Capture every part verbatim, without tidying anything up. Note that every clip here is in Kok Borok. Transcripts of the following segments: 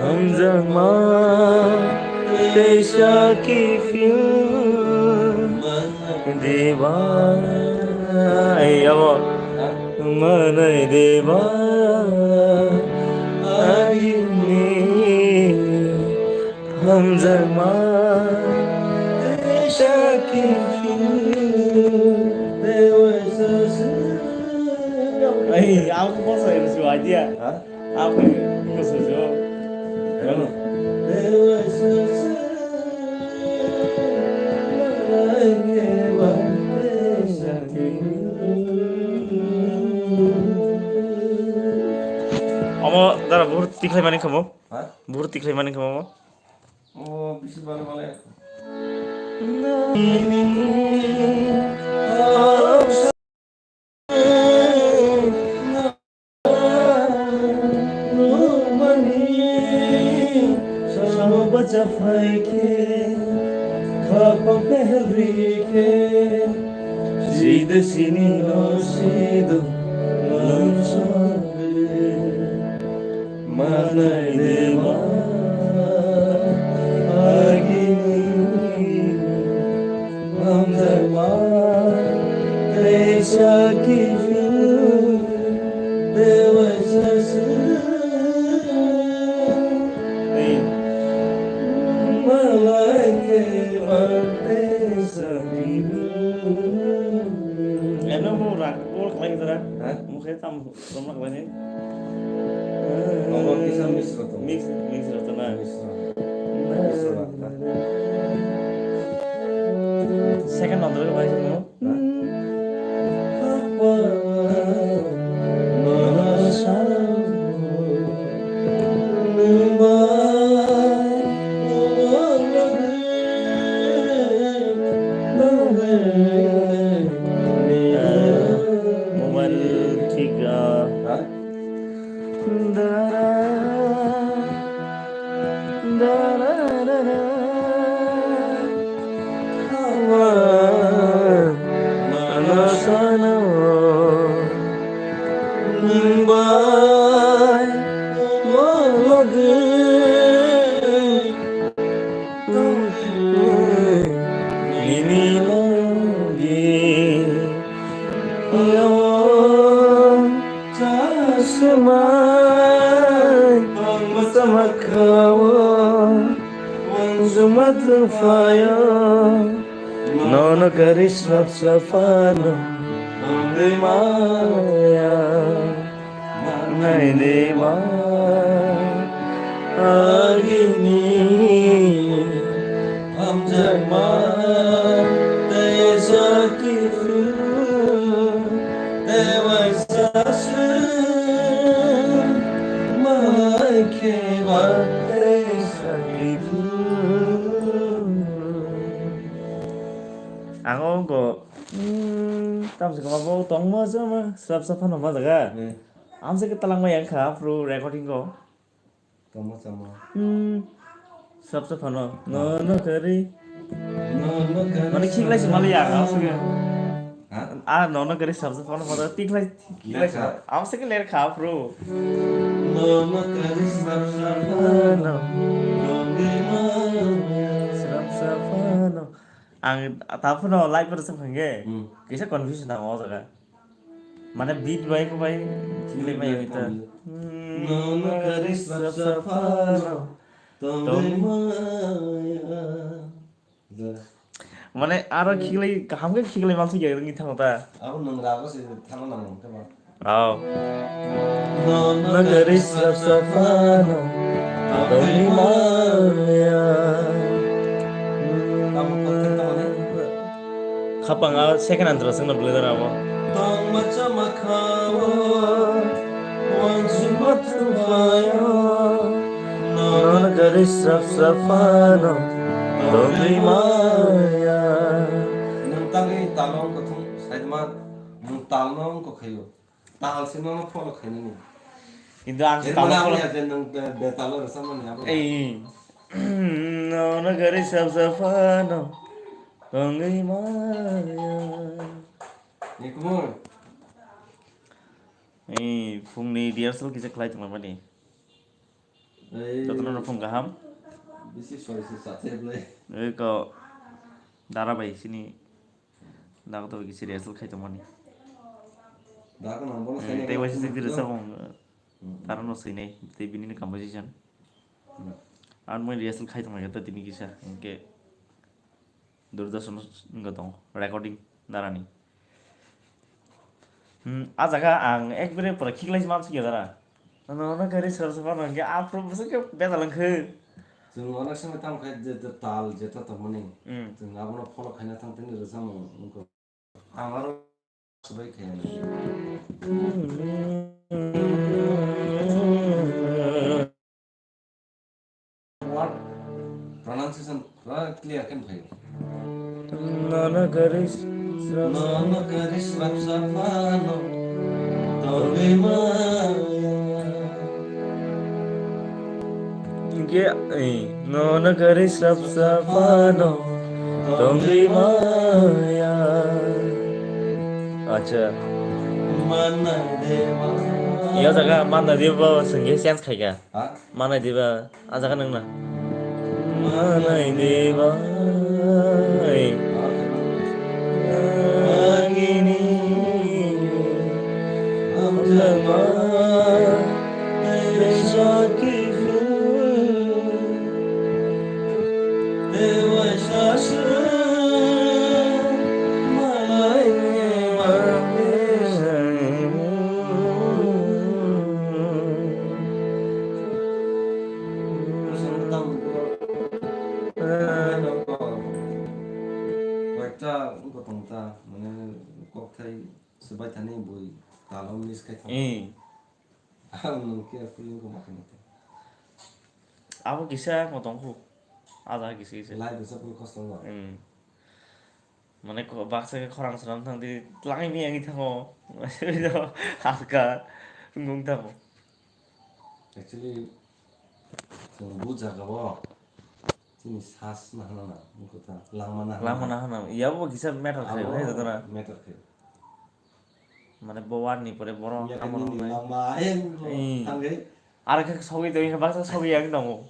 Hamjakma teisa kiphil deba. Ei, abo. Manai deba. Agini hamjakma teisa kiphil. Ei, ang ko sa idea. Ha? Apa yang khusus yo? Ano? Omo dara buhur tikhlai mani kamo? Ha? Buhur tikhlai mani kamo omo? Omo bisi bal bale. Sabo bacha phai khe, khapa pehel ri khe, sida sini no sido, lungsong. Manai deba agini hamjakma teisa kiphil deba sasi. Ei. Malai keba teisa kiphil. Eno mo rak, mo rak lagi tara. Ha? Mo khe tam. Somrak bani. Obo kisa mix rw tongo. Mix, mix rw tongo. Mix rw. Mix rw rw ta. Second order bai simo. Mobile thik, ah, ha? Dara, dara, dara. Hawa manasano nungbai logwi. Nini logi yawng chasemai tongma samakhawo, wanjuma tongphaio, nono kwrwi srap srap phano tongwi maya. Manai deba agini hamjakma teisa kiphil tewaisa se mai kheba teisa kiphil. Ang o wngkha, mm, tamsa kwma bo tongma sama srap srap phano ma jaga. Hmm. Amsa khe talangma yang kha, pro recording go. Tongma sama. Hmm. Srap srap phano. No, no, kari. No, no, kari. Mane khiklai si mali ya, amsa khe. Ha? Ah, no, no, kari srap srap phano ma jaga, tiklai, tiklai si. Ler kha. Amsa khe ler kha, pro. No, no, kari srap srap phano. Phano. Srap srap phano. Ang ta phano live rwchap kha hwnkhe, hmm, kisa confusion nango o jaga. Mane beat bai bo bai khiklai bai bai ita. Hmm, no, no, kari srap srap phano tongwi maya. Mane aro khiklai kaham khe khiklai mansi khe wngwi thango ta. Abo nwng rago se thangna nang khe ba. Aw. Nagari srap srap phano tongwi maya. Tamo kok khe tamo ne? Khapang a second antara sengna bwlai dara abo. Tongma chama khawo, wansukma thuphaio. Nagari srap srap phano tongwi maya. Nwng tangwi talong kothong saima nwng talno wngkha khaio. Tal se nono follow khainani. Kintu ang se talo follow. Abo ya je nwng be-, betalo rwchapmani abo. Ei. Nono gari sab sab phano tongwi maya. Ni kumui. Ei, phungni rehearsal kisa khlai tongmani. Jotono no phung kaham. Bisi sori se sathe blai. Eko dara bai sini dago to kisi rehearsal khai tongmani. Dago no bono. Hmm, sai tei waisa no. Sini rwchapung. Hmm. Tara no swinai tei bini ni composition. Hmm. Ar moi rehearsal khai tongmani ta tini kisa hingke. Doordarshan wngkha tongo, recording darani. Hmm, a jaga ang ekbare pura khiklai mansuya dara. Ano, ano gari sar sar ano hingke aphuru bwswk khe bedal wngkhe. Chwng onek somoi tamo khe je, je tal jeta tongmani. Hmm. Chwng abono follow khaina thang tini rwchapmung wngkha. Ang aro Swbai khe. Word pronunciation pura clear khe phaio. Nono gari srap. Nono gari srap srap ano tongwi maya. Ge, eh, nono gari srap srap ano tongwi maya. Acha. Manai deba. Ya jaga manai deba sengge sense khaika. Ha? Manai deba, a jaga nang na. Manai deba. Agini amjama. Koyekta wngkha tongta, mane kokthai swbai thani bui talo miss khai tong. Eh. Ang nung khe feeling ko makhe nang. Abo kisa mo tong khu. Ada kisa kisa. Life is a full cost of work. Hmm. Mane ko-, baksa khe khorang swnam thang di, tlangwi miyang thango. Halka wngkha thango. Actually, chwng bu jaga o chini sas na hana na, wngkha ta, langma na hana. Langma na hana. Yabo kisa matter khai, abo hai jotona. Matter khai. Mane bo war ni pore borok. Miya khe nini langma ayang ko. Hmm. Thangwi. Aro khe sogwi tongwi khe baksa sogwi yang tongo.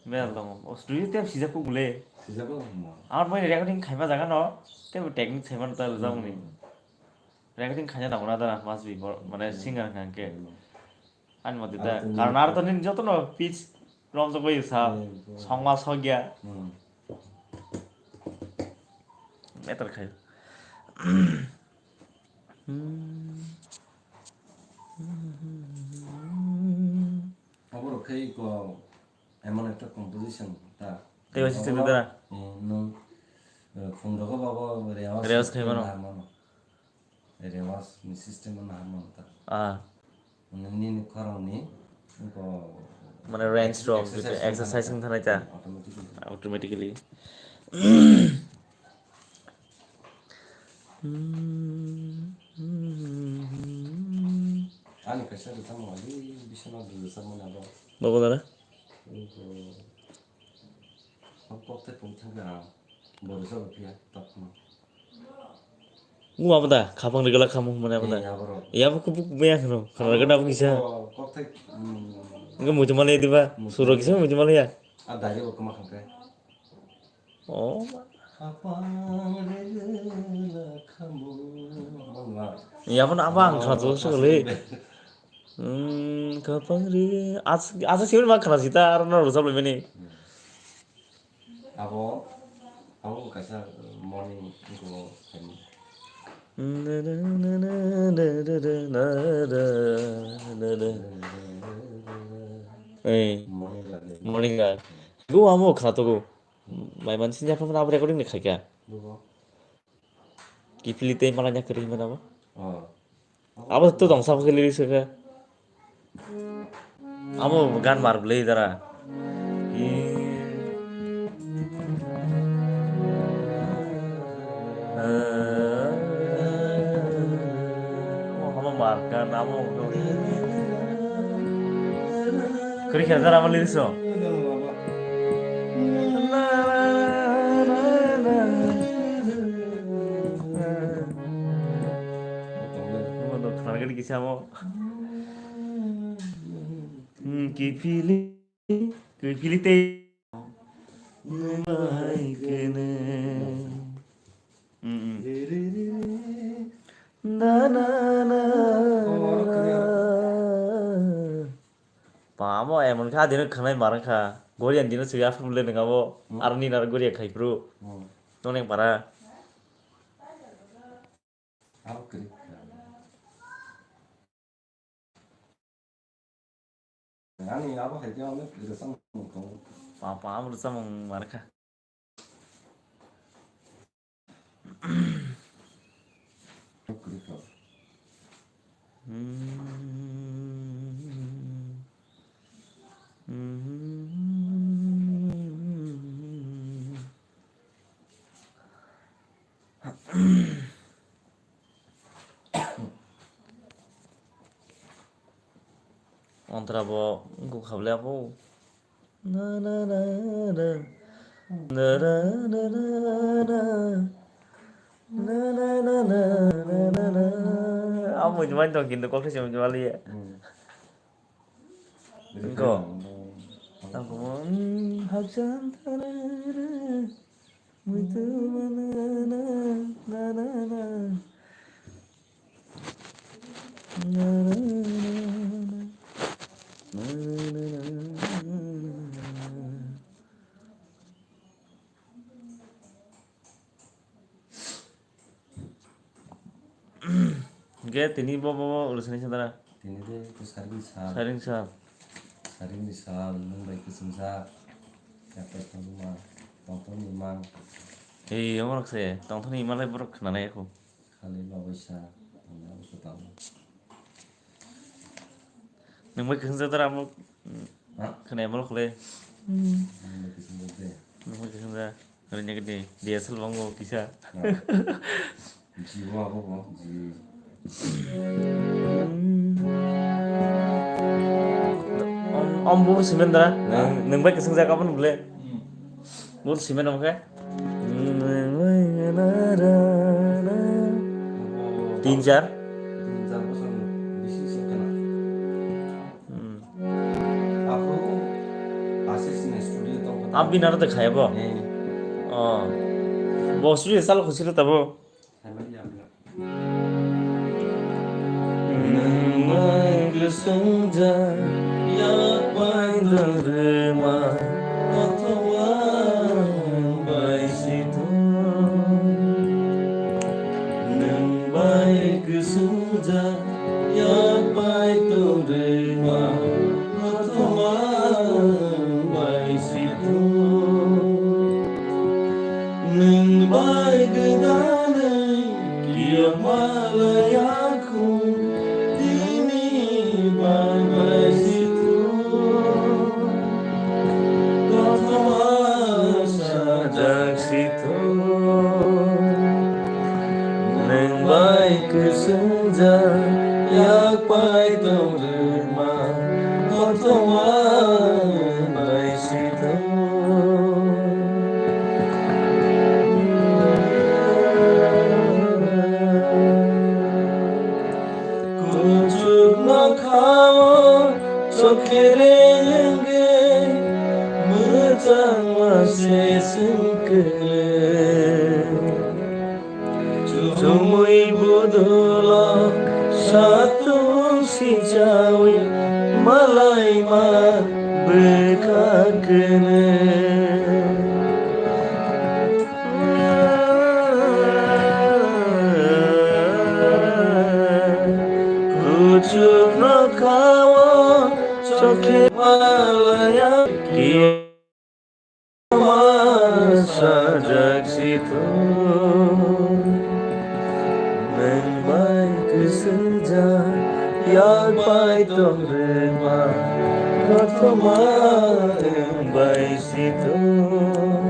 Mel tongo. O studio te sijak kuk le. Sijak kuk mo. Amar moi recording khaima jaga no. Te bo technique saima ta rwjak ni. Hmm. Recording khaina tongo na dara must be bor-, mane singer hwnkha hwnkhe. Hmm. Ani mate da. Karon aro to nini jotono pitch romjak bai sa. Hmm. Songma sogya. Hmm. Matter khai. Hmm. Oborok khai ko emon ekta composition ta. Tei waisa chwng dara. Hmm, nwng, eh, phungrok o babo rewas khaimano. Rewas ni system no hamano ta. Ah. Nini khorang ni ko mane range rok exercise wngthanai ta. Automatically. Automatically. Ani kaisa rwchapmung ali biswkang rwchapmani abo. Bobo dara? Abo kok tei pung thangkha ang. Bo rwchapmung phiya tokma. Ngu abo da, khapang rigala khamu hwnmani abo da. Eh, abo rok. Yabo kubuk maya khno, khana rwgana abo kisa. Kok tei, hmm. Ngu muitu mali diba, suro kisa muitu mali ya. A dai bo kama khangkhe. Oh. Khapang rigala khamu. Yabo na abo ang khana to sugale. Hmm, khapang ri, as, asa siwini ma khana sita, aro no rwchap laimani. Hmm. Abo, abo kaisa morning ko khaimani. Eh, morning lagi. Morning lagi. Go amo khana to go. Mai man sinja pha abo recording ni khaika. Go. Kiphilwi tei malanya kwrwi hwnmano abo. Oh. Abo to tong sabo khe lyrics khe. Abo gan mar bwlwi dara. Ki-, amo mar gan amo. Kwrwi khe dara abo lyrics o. Khwna gani kisa amo. Kiphilwi, kiphilwi tei nwng bai kene. Mm, mm. Na, na, na, na. Pamo emon kha dino khwnai mar kha. Gorian dino swi after le nang abo. Hmm. Arni nar Goria khai bro. Hmm. Noneng para. Abo kwrwi kha. Ani abo hai khe ang rwchapmung tongo. Pa, pa, abo rwchapmung mar kha. Kwrwi kha. Hmm. Hmm. Ontra bo wngkuk kha bwle abo. Na, na, na, na. Na, na, na, na, na. Na, na, na, na, na, na, na. Amo hwnwi tong kintu kok se hwnwi maliya. Hmm. Wngkha. Tamo, mm, hakchal tara, muitu mana, na, na, na, na. Na, na, na, na. Na, na, na, na, na. Hwnkhe tini bo, bo, bo, ulo sini sandara. Tini de ko saring sal. Saring sal. Saring ni sal, nwng bai kwchwngjak. Yapai tongma, tongthokni imang. Ei, omo rok se, tongthokni imang lai borok khwnanai kho. Khali babaisa, tongna bo kwtal. Nwng bai kwchwngjak dara amo, ha? Khwnai amo khle. Nwng bai kwchwngjak de. Nwng bai kwchwngjak. Rwnya gede, D S L bango kisa. Jibo abo bo, ji. Om, om bubur simen dara? Ha? Nwng, nwng bai kwchwngjak abo nwng le? Hmm. Bubur simen omo khe? Tin char? Tin char bosor bisi sing khna. Hmm. Aphuru Ashish ni studio tong kha. Abhi naro de khaya bo? Eh. Oh. Bo studio salo khosiro tabo? Hai mali ya, abhi na. Nwng bai kwchwngjak, yak bai dwrwma, kothoma nwng bai sithok. Nwng bai kwchwngjak, yak bai tongdwma, kothoma nwng bai sithok. Nwng bai gwdalwi kiyokma laiya kho, tini bai bai sithok. Kothoma sajak sithok. Nwng bai kwchwngjak, yak pai tongdwma, kothoma bai sithok. Kuchuk nokhao chokhere wngwi mwchangma se swngkhe. Chumui budolo satung sichaui malaima bwkha kene. Kuchuk nokhao chokhe malaya ki sajak sithok. Nwng bai kwchwngjak, yak pai tongdwma, kothoma nwng bai sithok.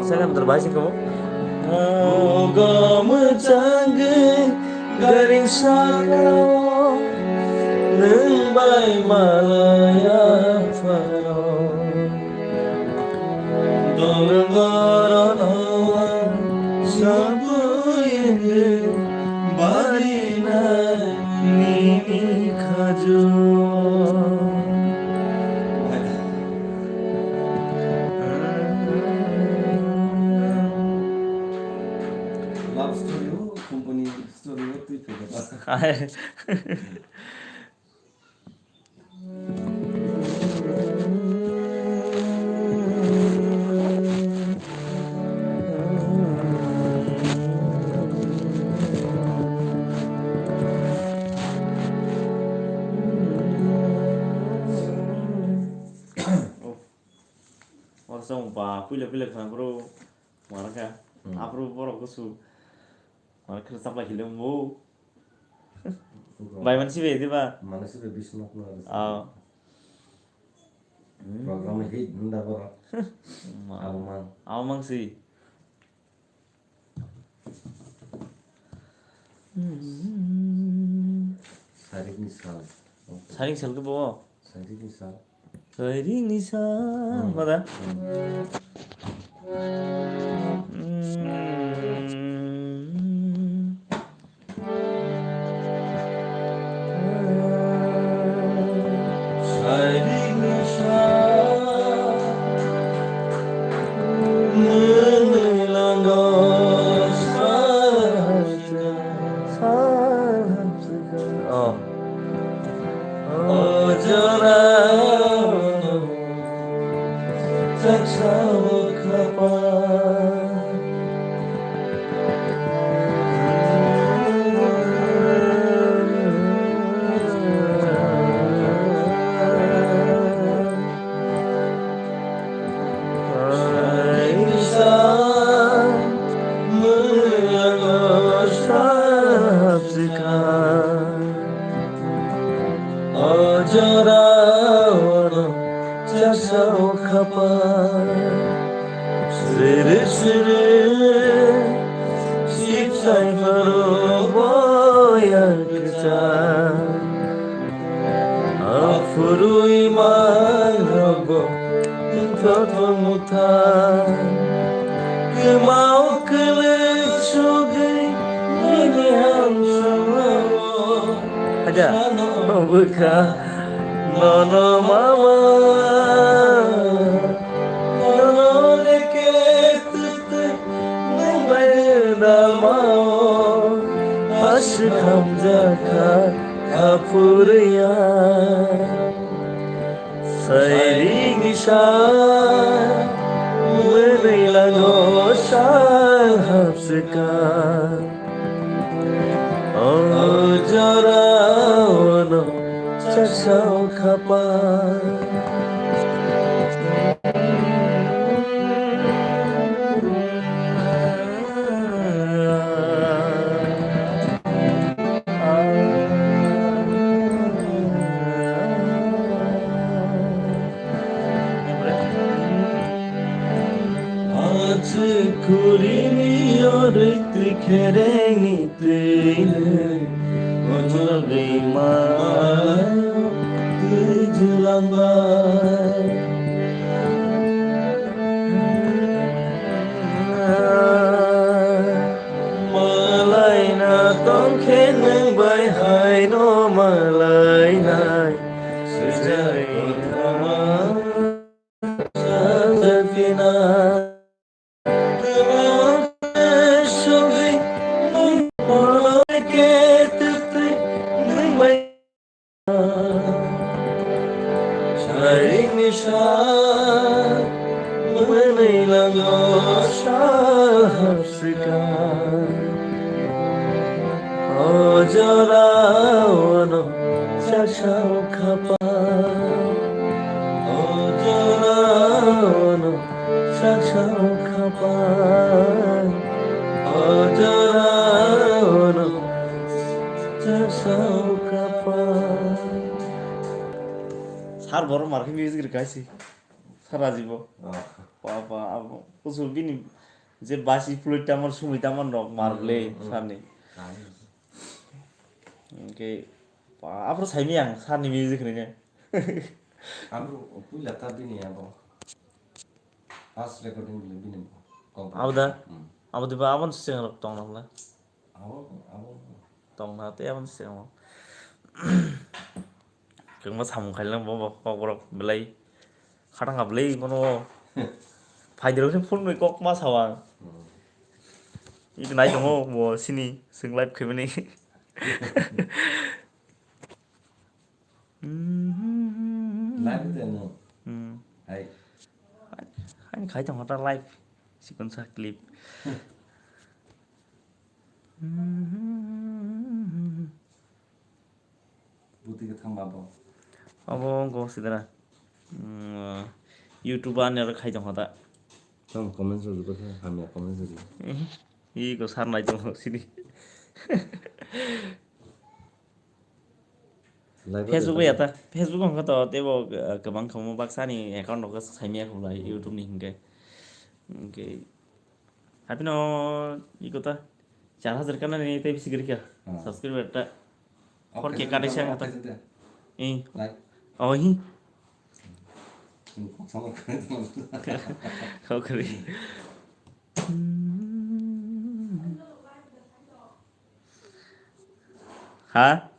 Second, bai sithok. Bugo mwchangwi gari sakao nwng bai malaya phano. Dolongorono sampui wngwi Love story o, company story o twi phai da. Oro chwng ba puila puila khna bro. Mara kha. Hmm. Aphuru borok gusu. Mara khe chaplai hile mo. Bai man sibe diba? Mane sibe Biswanath no. Ah. Hmm. Program hit nda boro. Ma. Abo mang. Abo mang si. Hmm. Sarikni sal. Sarik sal ke bo? Sairikni sal. Sairikni sal. Hmm. Mada? Hmm. Sairikni sal. Mwnwi lango sal. Oh. O jorao no chaksa o khapa. Saisa mwnwi lango sap swkang. O jorao no chaksa o khapa. Siri siri sipsai pharo boya kwchang. Aphuru imang rokbo wngthok wngthang. Kwmao kwlwi sugwi nini hamsao. Aja. Bwkha nono mama. Nono leke tutwi nwng bai dalmao. Aswk hamjakha. Aphuru ya sairikni sal, mwnwi lango sal hapswkang. O jorao no chaksa o khapa. Achu kurini orui twi kherengni twi le ojol rima twi jwlangbai. Malaina tongkhe nwng bai haino malainai. Swijak kothoma sajak phina. Sugwi nwng malaikhe twtwi nwng bai. Saringni sal mwnwi lango sal hapswkang. O jorao no chaksa o khapang. O jorao no chaksa o khapang. O jorao no chaksa o khapang. Sar borok markhe music rwkha si. Sar Rajibo. Oh. Ba, ba, abo. Kusu bini je basi fluid tamar, sumi tamar rok marle, hmm, hmm, sarni. Kani. Hwnkhe, ba, aphuru saimanya ang sarni music hwnwi khe. Aphuru puila ta bini abo. First recording le bini bo. Compose. Abo da? Hmm. Abo diba aboni sengwrok tongna hwnla? Abo, abo. Tongna tei aboni sengwrok. Tongma samung khailai bo, bo kok borok belai khatang kha belai bono. Phaidi rok se phone bai kok ma sao ang. Hmm. Ito nai tongo bo sini sing live khaimani. Live de no. Hmm. Hai. Hai khai tong ta live. Sikon sa clip. Buti ke thang babo. Abo go sidra. Hmm, YouTube ani aro khai tong ta. Tang comment so juko khe hamya comment so juko. Ih, ih, go sar nai tong sini. Live Facebook bai ata, Facebook hwnkha to teibo, uh, kwbang khamu baksa ni account rok saimaya khulai YouTube ni hinkhe. Hinkhe hapino iko ta char hajar kana ni tei bisi gori kha. Ah. Subscriber ta. Four K kadai siya kata. Eh. Like. Oh, hi. Kok sama kau itu. Kau kari. Ha?